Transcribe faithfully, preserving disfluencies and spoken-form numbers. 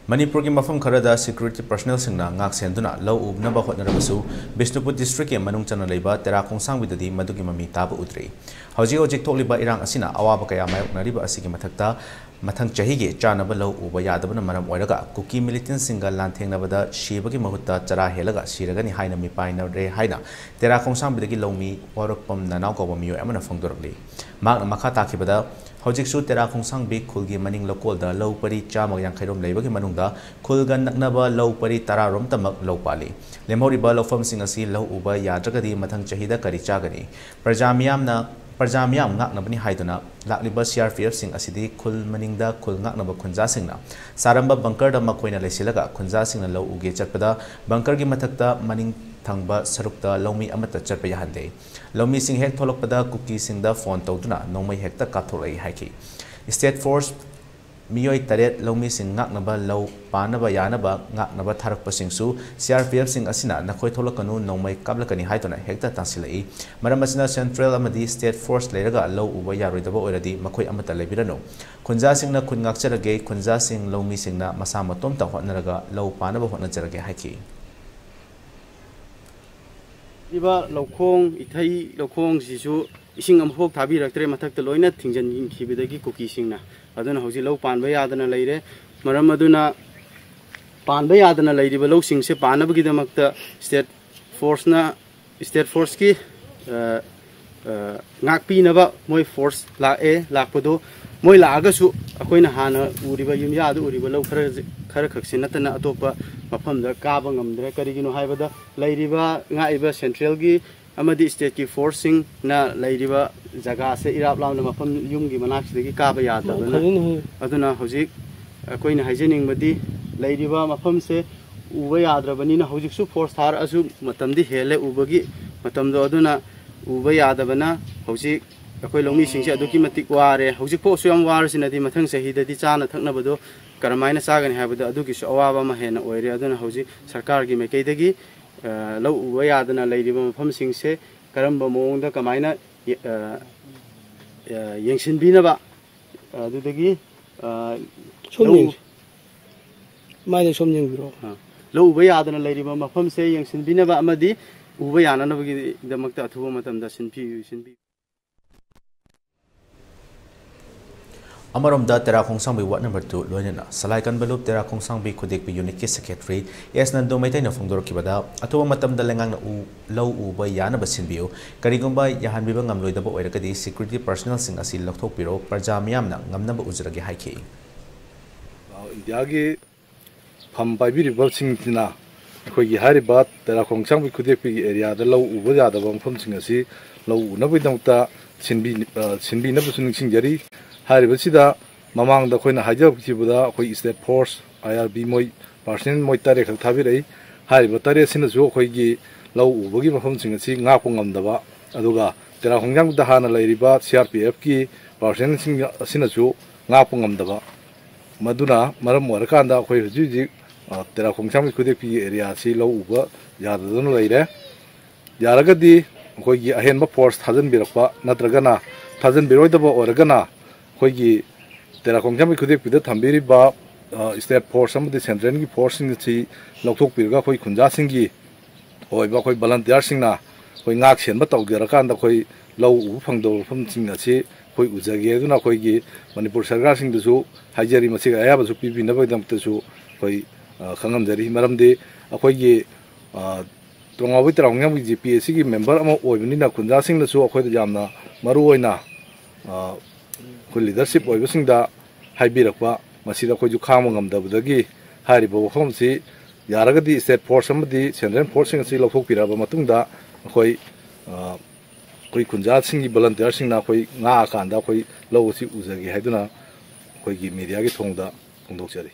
ꯃꯅꯤꯄꯨꯔꯒꯤ ꯃꯐꯝ ꯈꯔꯗ ꯁꯦꯀ꯭ꯌꯨꯔꯤꯇꯤ ꯄꯔꯁꯅꯦꯜꯁꯤꯡꯅ ꯉꯥꯛ ꯁꯦꯟꯗꯨꯅ ꯂꯧ ꯎꯅꯕ ꯍꯣꯠꯅꯔꯕꯁꯨ, ꯕꯤꯁꯅꯨꯄꯨꯔ ꯗꯤꯁꯇ꯭ꯔꯤꯛꯀꯤ ꯃꯅꯨꯡ ꯆꯟꯅ ꯂꯩꯕ ꯇꯦꯔꯥ ꯈꯣꯡꯁꯥꯡꯕꯤꯗꯗꯤ ꯃꯗꯨꯒꯤ ꯃꯃꯤ ꯇꯥꯕ ꯎꯗ꯭ꯔꯤ꯫ ꯍꯧꯖꯤꯛ ꯍꯧꯖꯤꯛ ꯊꯣꯛꯂꯤꯕ ꯏꯔꯥꯡ ꯑꯁꯤꯅ ꯑꯋꯥꯕ ꯀꯌꯥ ꯃꯥꯌꯣꯛꯅꯔꯤꯕ ꯑꯁꯤꯒꯤ ꯃꯊꯛꯇ, ꯃꯊꯪ ꯆꯍꯤꯒꯤ ꯆꯥꯅꯕ ꯂꯧ ꯎꯕ ꯌꯥꯗꯕꯅ ꯃꯔꯝ ꯑꯣꯏꯔꯒ ꯀꯨꯀꯤ ꯃꯤꯂꯤꯇꯦꯟꯁꯤꯡꯒ ꯂꯥꯟꯊꯦꯡꯅꯕꯗ ꯁꯤꯕꯒꯤ ꯃꯍꯨꯠꯇ ꯆꯔꯥ ꯍꯦꯜꯂꯒ ꯁꯤꯔꯒꯅꯤ ꯍꯥꯏꯅ ꯃꯤꯄꯥꯏꯅꯔꯦ ꯍꯥꯏꯅ ꯇꯦꯔꯥ ꯈꯣꯡꯁꯥꯡꯕꯤꯗꯒꯤ ꯂꯧꯃꯤ ꯋꯥꯔꯣꯛꯄꯝ ꯅꯅꯥꯎ ꯀꯧꯕ ꯃꯤꯑꯣꯏ ꯑꯃꯅ ꯐꯣꯡꯗꯣꯔꯛꯂꯤ꯫ ꯃꯍꯥꯛꯅ ꯃꯈꯥ ꯇꯥꯈꯤꯕꯗ, ꯍꯧꯖꯤꯛꯁꯨ ꯇꯦꯔꯥ ꯈꯣꯡꯁꯥꯡꯕꯤ ꯈꯨꯜꯒꯤ ꯃꯅꯤꯡ ꯂꯧꯀꯣꯜꯗ ꯂꯧ ꯄꯔꯤ ꯆꯥꯝꯃꯒ ꯌꯥꯡꯈꯩ ꯔꯣꯝ ꯂꯩꯕꯒꯤ ꯃꯅꯨꯡꯗ ꯈꯨꯜꯒ ꯅꯛꯅꯕ ꯂꯧ ꯄꯔꯤ ꯇꯔꯥ ꯔꯣꯝꯇꯃꯛ ꯂꯧ ꯄꯥꯜꯂꯤ꯫ ꯂꯦꯝꯍꯧꯔꯤꯕ ꯂꯧꯐꯝꯁꯤꯡ ꯑꯁꯤ ꯂꯧ ꯎꯕ ꯌꯥꯗ꯭ꯔꯒꯗꯤ ꯃꯊꯪ ꯆꯍꯤꯗ ꯀꯔꯤ ꯆꯥꯒꯅꯤ? ꯄ꯭ꯔꯖꯥ ꯃꯤꯌꯥꯝꯅ, ꯄ꯭ꯔꯖꯥ ꯃꯤꯌꯥꯝ ꯉꯥꯛꯅꯕꯅꯤ ꯍꯥꯏꯗꯨꯅ ꯂꯥꯛꯂꯤꯕ ꯁꯤ ꯑꯥꯔ ꯄꯤ ꯑꯦꯐꯁꯤꯡ ꯑꯁꯤꯗꯤ ꯈꯨꯜ ꯃꯅꯤꯡꯗ ꯈꯨꯜ ꯉꯥꯛꯅꯕ ꯈꯨꯟꯖꯥꯁꯤꯡꯅ ꯁꯥꯔꯝꯕ ꯕꯪꯀꯔꯗ ꯃꯈꯣꯏꯅ ꯂꯩꯁꯤꯜꯂꯒ ꯈꯨꯟꯖꯥꯁꯤꯡꯅ ꯂꯧ ꯎꯒꯦ ꯆꯠꯄꯗ ꯕꯪꯀꯔꯒꯤ ꯃꯊꯛꯇ ꯃꯅꯤꯡ ꯊꯪꯕ ꯁꯔꯨꯛꯇ ꯂꯧꯃꯤ ꯑꯃꯠꯇ ꯆꯠꯄ ꯌꯥꯍꯟꯗꯦ꯫ ꯂꯧꯃꯤꯁꯤꯡ ꯍꯦꯛ ꯊꯣꯛꯂꯛꯄꯗ ꯀꯨꯀꯤꯁꯤꯡꯗ ꯐꯣꯟ ꯇꯧꯗꯨꯅ ꯅꯣꯡꯃꯩ ꯍꯦꯛꯇ ꯀꯥꯞꯊꯣꯛꯂꯛꯏ ꯍꯥꯏꯈꯤ꯫ ꯁ꯭ꯇꯦꯠ ꯐꯣꯔꯁ ꯃꯤꯑꯣꯏ ꯇꯔꯦꯠ ꯂꯧꯃꯤꯁꯤꯡ ꯉꯥꯛꯅꯕ ꯂꯧ ꯄꯥꯟꯅꯕ ꯌꯥꯅꯕ ꯉꯥꯛꯅꯕ ꯊꯥꯔꯛꯄꯁꯤꯡꯁꯨ ꯁꯤ ꯑꯥꯔ ꯄꯤ ꯑꯦꯐꯁꯤꯡ ꯑꯁꯤꯅ "ꯅꯈꯣꯏ ꯊꯣꯛꯂꯛꯀꯅꯨ, ꯅꯣꯡꯃꯩ ꯀꯥꯞꯂꯛꯀꯅꯤ" ꯍꯥꯏꯗꯨꯅ ꯍꯦꯛꯇ ꯇꯥꯟꯁꯤꯜꯂꯛꯏ꯫ ꯃꯔꯝ ꯑꯁꯤꯅ ꯁꯦꯟꯇ꯭ꯔꯦꯜ ꯑꯃꯗꯤ ꯁ꯭ꯇꯦꯠ ꯐꯣꯔꯁ ꯂꯩꯔꯒ ꯂꯧ ꯎꯕ ꯌꯥꯔꯣꯏꯗꯕ ꯑꯣꯏꯔꯗꯤ ꯃꯈꯣꯏ ꯑꯃꯠꯇ ꯂꯩꯕꯤꯔꯅꯨ꯫ ꯈꯨꯟꯖꯥꯁꯤꯡꯅ ꯈꯨꯟ ꯉꯥꯛꯆꯔꯒꯦ, ꯈꯨꯟꯖꯥꯁꯤꯡ ꯂꯧꯃꯤꯁꯤꯡꯅ ꯃꯁꯥ ꯃꯇꯣꯝꯇ ꯍꯣꯠꯅꯔꯒ ꯂꯧ ꯄꯥꯟꯅꯕ ꯍꯣꯠꯅꯖꯔꯒꯦ ꯍꯥꯏꯈꯤ꯫ ꯂꯩꯔꯤꯕ ꯂꯧꯈꯣꯡ, ꯏꯊꯩ ꯂꯧꯈꯣꯡꯁꯤꯁꯨ ꯏꯁꯤꯡ ꯑꯃꯐꯥꯎ ꯊꯥꯕꯤꯔꯛꯇ꯭ꯔꯦ, ꯃꯊꯛꯇ ꯂꯣꯏꯅ ꯊꯤꯡꯖꯤꯟꯈꯤꯕꯗꯒꯤ ꯀꯨꯀꯤꯁꯤꯡꯅ꯫ ꯑꯗꯨꯅ ꯍꯧꯖꯤꯛ ꯂꯧ ꯄꯥꯟꯕ ꯌꯥꯗꯅ ꯂꯩꯔꯦ꯫ ꯃꯔꯝ ꯑꯗꯨꯅ ꯄꯥꯟꯕ ꯌꯥꯗꯅ ꯂꯩꯔꯤꯕ ꯂꯧꯁꯤꯡꯁꯦ ꯄꯥꯟꯅꯕꯒꯤꯗꯃꯛꯇ ꯁ꯭ꯇꯦꯠ ꯐꯣꯔꯁꯅ, ꯁ꯭ꯇꯦꯠ ꯐꯣꯔꯁꯀꯤ, ꯑ, ꯑ, ꯉꯥꯛꯄꯤꯅꯕ ꯃꯣꯏ ꯐꯣꯔꯁ ꯂꯥꯛꯑꯦ꯫ ꯂꯥꯛꯄꯗꯣ ꯃꯣꯏ ꯂꯥꯛꯑꯒꯁꯨ ꯑꯩꯈꯣꯏꯅ ꯍꯥꯟꯅ ꯎꯔꯤꯕ ꯌꯨꯝꯌꯥꯗ ꯎꯔꯤꯕ ꯂꯧ ꯈꯔ, ꯈꯔ ꯈꯛꯁꯤ ꯅꯠꯇꯅ ꯑꯇꯣꯞꯄ ꯃꯐꯝꯗ ꯀꯥꯕ ꯉꯝꯗ꯭ꯔꯦ꯫ ꯀꯔꯤꯒꯤꯅꯣ ꯍꯥꯏꯕꯗ ꯂꯩꯔꯤꯕ ꯉꯥꯛꯏꯕ ꯁꯦꯟꯇ꯭ꯔꯦꯜꯒꯤ ꯑꯃꯗꯤ ꯁ꯭ꯇꯦꯠꯀꯤ ꯐꯣꯔꯁꯁꯤꯡꯅ ꯂꯩꯔꯤꯕ ꯖꯒꯥꯁꯦ ꯏꯔꯥꯞ ꯂꯥꯞꯅ ꯃꯐꯝ ꯌꯨꯝꯒꯤ ꯃꯅꯥꯛꯁꯤꯗꯒꯤ ꯀꯥꯕ ꯌꯥꯗꯕꯅ꯫ ꯐꯖꯅ ꯍꯨꯏ꯫ ꯑꯗꯨꯅ ꯍꯧꯖꯤꯛ ꯑꯩꯈꯣꯏꯅ ꯍꯥꯏꯖꯅꯤꯡꯕꯗꯤ ꯂꯩꯔꯤꯕ ꯃꯐꯝꯁꯦ ꯎꯕ ꯌꯥꯗ꯭ꯔꯕꯅꯤꯅ ꯍꯧꯖꯤꯛꯁꯨ ꯐꯣꯔꯁ ꯊꯥꯔꯛꯑꯁꯨ ꯃꯇꯝꯗꯤ ꯍꯦꯜꯂꯦ ꯎꯕꯒꯤ ꯃꯇꯝꯗꯣ꯫ ꯑꯗꯨꯅ ꯎꯕ ꯌꯥꯗꯕꯅ ꯍꯧꯖꯤꯛ ꯑꯩꯈꯣꯏ ꯂꯧꯃꯤꯁꯤꯡꯁꯦ ꯑꯗꯨꯛꯀꯤ ꯃꯇꯤꯛ ꯋꯥꯔꯦ꯫ ꯍꯧꯖꯤꯛꯐꯥꯎꯁꯨ ꯌꯥꯝ ꯋꯥꯔꯁꯤꯅꯗꯤ ꯃꯊꯪ ꯆꯍꯤꯗꯗꯤ ꯆꯥꯅ ꯊꯛꯅꯕꯗꯣ ꯀꯔꯝꯍꯥꯏꯅ ꯆꯥꯒꯅꯤ ꯍꯥꯏꯕꯗꯣ ꯑꯗꯨꯒꯤꯁꯨ ꯑꯋꯥꯕ ꯑꯃ ꯍꯦꯟꯅ ꯑꯣꯏꯔꯦ꯫ ꯑꯗꯨꯅ ꯍꯧꯖꯤꯛ ꯁꯔꯀꯥꯔꯒꯤ ꯃꯥꯏꯀꯩꯗꯒꯤ, ꯑ, ꯂꯧ ꯎꯕ ꯌꯥꯗꯅ ꯂꯩꯔꯤꯕ ꯃꯐꯝꯁꯤꯡꯁꯦ ꯀꯔꯝꯕ ꯃꯑꯣꯡꯗ ꯀꯃꯥꯏꯅ ꯌꯦ-, ꯑ, ꯑ, ꯌꯦꯡꯁꯤꯟꯕꯤꯅꯕ, ꯑꯗꯨꯗꯒꯤ, ꯑ, ꯁꯣꯝꯅ ꯂꯧ ꯌꯦꯡꯁꯤ꯫ ꯃꯥꯏꯗ ꯁꯣꯝ ꯌꯦꯡꯕꯤꯔꯛꯑꯣ꯫ ꯑꯥ꯫ ꯂꯧ ꯎꯕ ꯌꯥꯗꯅ ꯂꯩꯔꯤꯕ ꯃꯐꯝꯁꯦ ꯌꯦꯡꯁꯤꯟꯕꯤꯅꯕ ꯑꯃꯗꯤ ꯎꯕ ꯌꯥꯅꯅꯕꯒꯤꯗꯃꯛꯇ ꯑꯊꯨꯕ ꯃꯇꯝꯗ ꯁꯤꯟꯕꯤ-, ꯁꯤꯟꯕꯤ-, ꯑꯃꯔꯣꯝꯗ, ꯇꯦꯔꯥ ꯈꯣꯡꯁꯥꯡꯕꯤ ꯋꯥꯔꯗ ꯅꯝꯕꯔ ꯇꯨ ꯂꯣꯏꯅꯅ ꯁꯂꯥꯏ ꯀꯟꯕ ꯂꯨꯞ ꯇꯦꯔꯥ ꯈꯣꯡꯁꯥꯡꯕꯤ ꯈꯨꯗꯦꯛꯄꯤ ꯌꯨꯅꯤꯠꯀꯤ ꯁꯦꯀ꯭ꯔꯦꯇꯔꯤ ꯑꯦꯁ ꯅꯟꯗꯨ ꯃꯩꯇꯩꯅ ꯐꯣꯡꯗꯣꯔꯛꯈꯤꯕꯗ, ꯑꯊꯨꯕ ꯃꯇꯝꯗ ꯂꯩꯉꯥꯛꯅ ꯎ, ꯂꯧ ꯎꯕ ꯌꯥꯅꯕ ꯁꯤꯟꯕꯤꯌꯨ꯫ ꯀꯔꯤꯒꯨꯝꯕ ꯌꯥꯍꯟꯕꯤꯕ ꯉꯝꯂꯣꯏꯗꯕ ꯑꯣꯏꯔꯒꯗꯤ, ꯁꯦꯀ꯭ꯌꯨꯔꯤꯇꯤ ꯄꯔꯁꯅꯦꯜꯁꯤꯡ ꯑꯁꯤ ꯂꯧꯊꯣꯛꯄꯤꯔꯣ, ꯄ꯭ꯔꯖꯥ ꯃꯤꯌꯥꯝꯅ ꯉꯝꯅꯕ ꯎꯖꯔꯒꯦ ꯍꯥꯏꯈꯤ꯫ ꯏꯟꯗꯤꯌꯥꯒꯤ ꯐꯝ ꯄꯥꯏꯕꯤꯔꯤꯕꯁꯤꯡꯁꯤꯅ ꯑꯩꯈꯣꯏꯒꯤ ꯍꯥꯏꯔꯤꯕ ꯇꯦꯔꯥ ꯈꯣꯡꯁꯥꯡꯕꯤ ꯈꯨꯗꯦꯛꯄꯤꯒꯤ ꯑꯦꯔꯤꯌꯥꯗ ꯂꯧ ꯎꯕ ꯌꯥꯗꯕ ꯃꯐꯝꯁꯤꯡ ꯑꯁꯤ ꯂꯧ ꯎꯅꯕꯒꯤꯗꯃꯛꯇ ꯁꯤꯟꯕꯤ-, ꯑ, ꯁꯤꯟꯕꯤꯅꯕꯁꯨ ꯅꯤꯡꯁꯤꯡꯖꯔꯤ꯫ ꯍꯥꯏꯔꯤꯕꯁꯤꯗ ꯃꯃꯥꯡꯗ ꯑꯩꯈꯣꯏꯅ ꯍꯥꯏꯖꯈꯤꯕꯗ ꯑꯩꯈꯣꯏ ꯁ꯭ꯇꯦꯠ ꯐꯣꯔꯁ, ꯑꯥꯏ ꯑꯥꯔ ꯕꯤ, ꯃꯣꯏ ꯄꯥꯔꯁꯅꯦꯜ ꯃꯣꯏ ꯇꯔꯦꯠ ꯈꯛ ꯊꯥꯕꯤꯔꯛꯏ꯫ ꯍꯥꯏꯔꯤꯕ ꯇꯔꯦꯠꯁꯤꯅꯁꯨ ꯑꯩꯈꯣꯏꯒꯤ ꯂꯧ ꯎꯕꯒꯤ ꯃꯐꯝꯁꯤꯡ ꯑꯁꯤ ꯉꯥꯛꯄ ꯉꯝꯗꯕ, ꯑꯗꯨꯒ ꯇꯦꯔꯥ ꯈꯣꯡꯁꯥꯡꯕꯤꯗ ꯍꯥꯟꯅ ꯂꯩꯔꯤꯕ ꯁꯤ ꯑꯥꯔ ꯄꯤ ꯑꯦꯐꯀꯤ ꯄꯥꯔꯁꯅꯦꯜꯁꯤꯡ ꯑꯁꯤꯅꯁꯨ ꯉꯥꯛꯄ ꯉꯝꯗꯕ, ꯃꯗꯨꯅ ꯃꯔꯝ ꯑꯣꯏꯔꯀꯥꯟꯗ ꯑꯩꯈꯣꯏ ꯍꯧꯖꯤꯛ ꯍꯧꯖꯤꯛ, ꯑ, ꯇꯦꯔꯥ ꯈꯣꯡꯁꯥꯡꯕꯤ ꯈꯨꯗꯦꯛꯄꯤꯒꯤ ꯑꯦꯔꯤꯌꯥ ꯑꯁꯤ ꯂꯧ ꯎꯕ ꯌꯥꯗꯗꯨꯅ ꯂꯩꯔꯦ꯫ ꯌꯥꯔꯒꯗꯤ ꯑꯩꯈꯣꯏꯒꯤ ꯑꯍꯦꯟꯕ ꯐꯣꯔꯁ ꯊꯥꯖꯤꯟꯕꯤꯔꯛꯄ ꯅꯠꯇ꯭ꯔꯒꯅ ꯊꯥꯖꯤꯟꯕꯤꯔꯣꯏꯗꯕ ꯑꯣꯏꯔꯒꯅ ꯑꯩꯈꯣꯏꯒꯤ ꯇꯦꯔꯥ ꯈꯣꯡꯁꯥꯡꯕꯤ ꯈꯨꯗꯦꯛꯄꯤꯗ ꯊꯝꯕꯤꯔꯤꯕ, ꯑ, ꯁ꯭ꯇꯦꯠ ꯐꯣꯔꯁ ꯑꯃꯗꯤ ꯁꯦꯟꯇ꯭ꯔꯦꯜꯒꯤ ꯐꯣꯔꯁꯁꯤꯡ ꯑꯁꯤ ꯂꯧꯊꯣꯛꯄꯤꯔꯒ ꯑꯩꯈꯣꯏ ꯈꯨꯟꯖꯥꯁꯤꯡꯒꯤ ꯑꯣꯏꯕ ꯑꯩꯈꯣꯏ ꯚꯣꯂꯟꯇꯤꯌꯥꯔꯁꯤꯡꯅ ꯑꯩꯈꯣꯏ ꯉꯥꯛ ꯁꯦꯟꯕ ꯇꯧꯖꯔꯀꯥꯟꯗ ꯑꯩꯈꯣꯏ ꯂꯧ ꯎꯕ ꯐꯪꯗꯕ ꯃꯐꯝꯁꯤꯡ ꯑꯁꯤ ꯑꯩꯈꯣꯏ ꯎꯖꯒꯦ꯫ ꯑꯗꯨꯅ ꯑꯩꯈꯣꯏꯒꯤ ꯃꯅꯤꯄꯨꯔ ꯁꯔꯀꯥꯔꯁꯤꯡꯗꯁꯨ ꯍꯥꯏꯖꯔꯤ, ꯃꯁꯤꯒꯤ ꯑꯌꯥꯕꯁꯨ ꯄꯤꯕꯤꯅꯕꯒꯤꯗꯃꯛꯇꯁꯨ ꯑꯩꯈꯣꯏ, ꯑ, ꯈꯪꯍꯟꯖꯔꯤ꯫ ꯃꯔꯝꯗꯤ ꯑꯩꯈꯣꯏꯒꯤ, ꯑ, ꯇꯣꯉꯥꯎꯕꯩ ꯇꯦꯔꯥ ꯈꯣꯡꯁꯥꯡꯕꯤ ꯖꯤ ꯄꯤ ꯑꯦ ꯁꯤꯒꯤ ꯃꯦꯝꯕꯔ ꯑꯃ ꯑꯣꯏꯕꯅꯤꯅ ꯈꯨꯟꯖꯥꯁꯤꯡꯅꯁꯨ ꯑꯩꯈꯣꯏꯗ ꯌꯥꯝꯅ ꯃꯔꯨ ꯑꯣꯏꯅ, ꯑ, ꯑꯩꯈꯣꯏ ꯂꯤꯗꯔꯁꯤꯞ ꯑꯣꯏꯕꯁꯤꯡꯗ ꯍꯥꯏꯕꯤꯔꯛꯄ, ꯃꯁꯤꯗ ꯑꯩꯈꯣꯏꯁꯨ ꯈꯥꯡꯕ ꯉꯝꯗꯕꯗꯒꯤ ꯍꯥꯏꯔꯤꯕ ꯋꯥꯐꯝ ꯑꯁꯤ ꯌꯥꯔꯒꯗꯤ ꯁ꯭ꯇꯦꯠ ꯐꯣꯔꯁ ꯑꯃꯗꯤ ꯁꯦꯟꯇ꯭ꯔꯦꯜ ꯐꯣꯔꯁꯁꯤꯡ ꯑꯁꯤ ꯂꯧꯊꯣꯛꯄꯤꯔꯛꯑꯕ ꯃꯇꯨꯡꯗ ꯑꯩꯈꯣꯏ, ꯑ, ꯑꯩꯈꯣꯏ ꯈꯨꯟꯖꯥꯁꯤꯡꯒꯤ ꯚꯣꯂꯟꯇꯤꯌꯥꯔꯁꯤꯡꯅ ꯑꯩꯈꯣꯏ ꯉꯥꯛꯑꯀꯥꯟꯗ ꯑꯩꯈꯣꯏ ꯂꯧ ꯑꯁꯤ ꯎꯖꯒꯦ ꯍꯥꯏꯗꯨꯅ ꯑꯩꯈꯣꯏꯒꯤ ꯃꯦꯗꯤꯌꯥꯒꯤ ꯊꯣꯡꯗ ꯐꯣꯡꯗꯣꯛꯆꯔꯤ꯫